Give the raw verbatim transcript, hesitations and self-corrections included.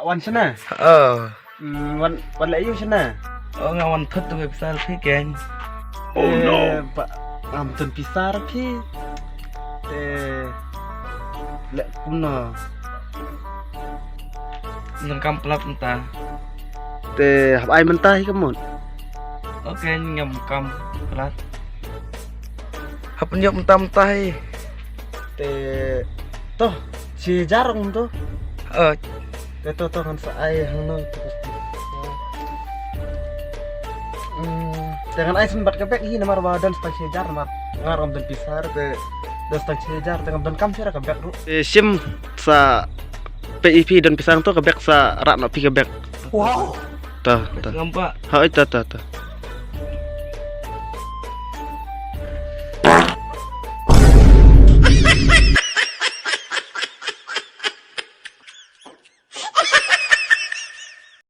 Wan shane? Oh. Hmm, wan, wan leh ïu shane? Oh, nga wan thut tu pisa phi keng. Oh no. Ba, ngam don pisa phi. Te leh kumno? Nang kam plat mynta. Te hap ai mynta hi ka mut. Okay, ngam kam plat. Hap nyok mynta mynta hi. Te to, shi hajar ong to. Eh. Te to to ngan sa ai hangno to. Hmm, te ngan ai shen bad ka bag hi namar ba don stang shi hajar namar nga ngam don pisa te don stang shi hajar te ngam don kam shuh ka bag ruh. Te shim sa peit ïa phi don pisa to ka bag sa rah noh phi ka bag. Wow. Ta ta. Ngam ba. Ha oi ta ta ta.